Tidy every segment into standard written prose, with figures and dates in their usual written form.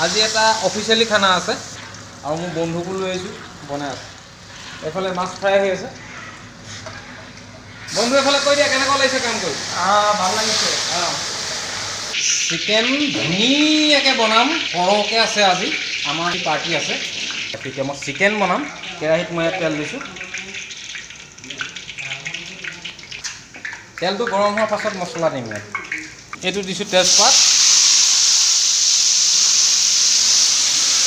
আজি এটা অফিচিয়েলি খানা আছে আৰু মোৰ বন্ধুকো লৈ আহিছোঁ, বনাই আছে। এইফালে মাছ ফ্ৰাই হৈ আছে। বন্ধু এফালে কৈ দিয়া কেনেকুৱা লাগিছে কাম কৰি? ভাল লাগিছে। চিকেন ধুনীয়াকৈ বনাম, সৰহকৈ আছে আজি, আমাৰ পাৰ্টি আছে। এতিয়া মই চিকেন বনাম। কেৰাহীত মই ইয়াত তেল দিছোঁ। তেলটো গৰম হোৱাৰ পাছত মছলা দিম ইয়াত। এইটো দিছোঁ তেজপাত,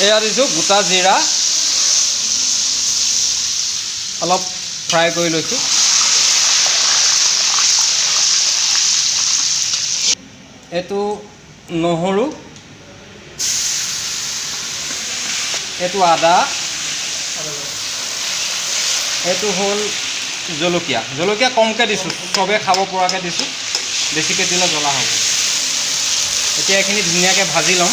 এয়া দিছোঁ গোটা জিৰা, অলপ ফ্ৰাই কৰি লৈছোঁ। এইটো নহৰু, এইটো আদা, এইটো হ'ল জলকীয়া। জলকীয়া কমকৈ দিছোঁ, চবে খাব পৰাকৈ দিছোঁ, বেছিকৈ দিলে জ্বলা হ'ব। এতিয়া এইখিনি ধুনীয়াকৈ ভাজি ল'ম।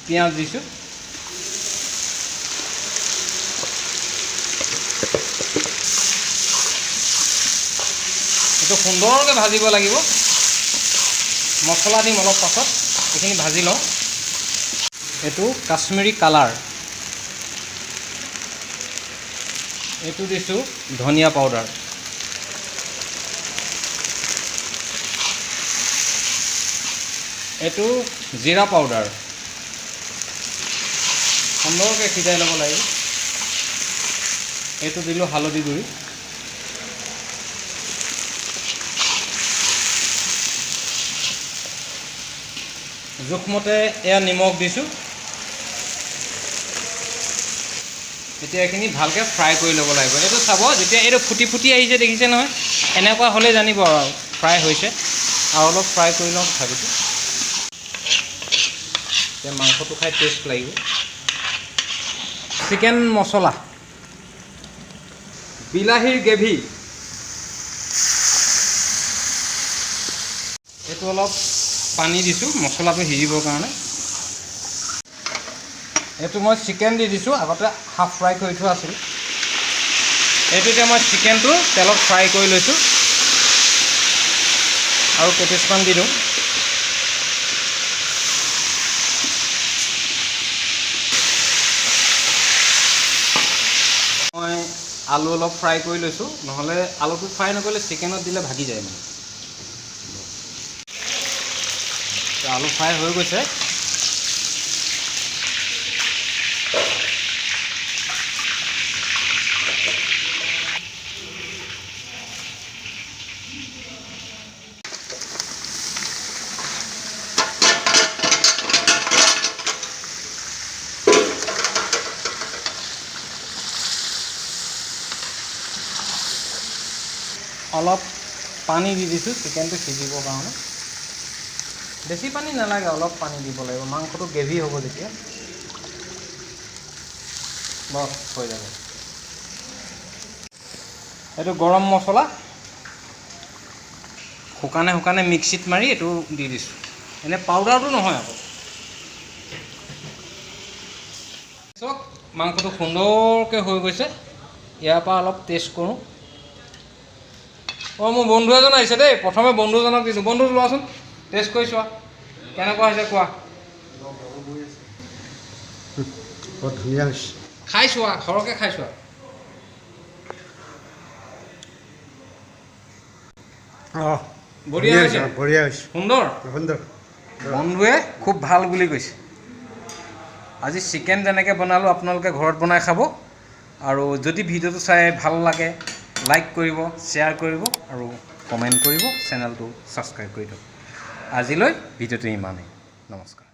পিঁয়াজ দিছোঁ, এইটো সুন্দৰকৈ ভাজিব লাগিব। মছলা দিম অলপ পাছত, এইখিনি ভাজি লওঁ। এইটো কাশ্মীৰী কালাৰ, এইটো দিছোঁ ধনিয়া পাউডাৰ, এইটো জিৰা পাউডাৰ। সুন্দৰকৈ সিজাই ল'ব লাগিব। এইটো দিলোঁ হালধি গুড়ি, জোখমতে এয়া নিমখ দিছোঁ। এতিয়া এইখিনি ভালকৈ ফ্ৰাই কৰি ল'ব লাগিব। এইটো চাব, যেতিয়া এইটো ফুটি ফুটি আহিছে দেখিছে নহয়, এনেকুৱা হ'লে জানিব আৰু ফ্ৰাই হৈছে। আৰু অলপ ফ্ৰাই কৰি লওঁ তথাপিতো, এতিয়া মাংসটো খাই টেষ্ট লাগিব। চিকেন মছলা, বিলাহীৰ গ্ৰেভি, এইটো অলপ পানী দিছোঁ মছলাটো সিজিবৰ কাৰণে। এইটো মই চিকেন দি দিছোঁ, আগতে হাফ ফ্ৰাই কৰি থোৱা আছিল। এইটো এতিয়া মই চিকেনটো তেলত ফ্ৰাই কৰি লৈছোঁ আৰু কেইপিচমান দি দিওঁ। মই আলু অলপ ফ্ৰাই কৰি লৈছোঁ, নহ'লে আলুটো ফ্ৰাই নকৰিলে চিকেনত দিলে ভাগি যায় মানে। আলু ফ্ৰাই হৈ গৈছে। অলপ পানী দি দিছোঁ চিকেনটো সিজিবৰ কাৰণে। বেছি পানী নালাগে, অলপ পানী দিব লাগিব, মাংসটো গ্ৰেভি হ'ব যেতিয়া, বছ হৈ যাব। এইটো গৰম মছলা শুকানে শুকানে মিক্সিত মাৰি এইটো দি দিছোঁ, এনেই পাউডাৰটো নহয় আকৌ। চাওক মাংসটো সুন্দৰকৈ হৈ গৈছে। ইয়াৰ পৰা অলপ টেষ্ট কৰোঁ। অঁ, মোৰ বন্ধু এজন আহিছে দেই, প্ৰথমে বন্ধুজনক দিছোঁ। বন্ধু লোৱাচোন, টেষ্ট কৰি চোৱা কেনেকুৱা হৈছে, কোৱা। বৰ ধুনীয়া হৈছে। খাই চোৱা, সৰহকৈ খাই চোৱা। বঢ়িয়া হৈছে, বঢ়িয়া হৈছে, সুন্দৰ সুন্দৰ। বন্ধুৱে খুব ভাল বুলি কৈছে। আজি চিকেন যেনেকৈ বনালোঁ আপোনালোকে ঘৰত বনাই খাব। আৰু যদি ভিডিঅ'টো চাই ভাল লাগে লাইক কৰিব, শ্বেয়াৰ কৰিব আৰু কমেণ্ট কৰিব, চেনেলটো ছাবস্ক্ৰাইব কৰি দিয়ক। আজিলৈ ভিডিঅ'টো ইমানেই, নমস্কাৰ।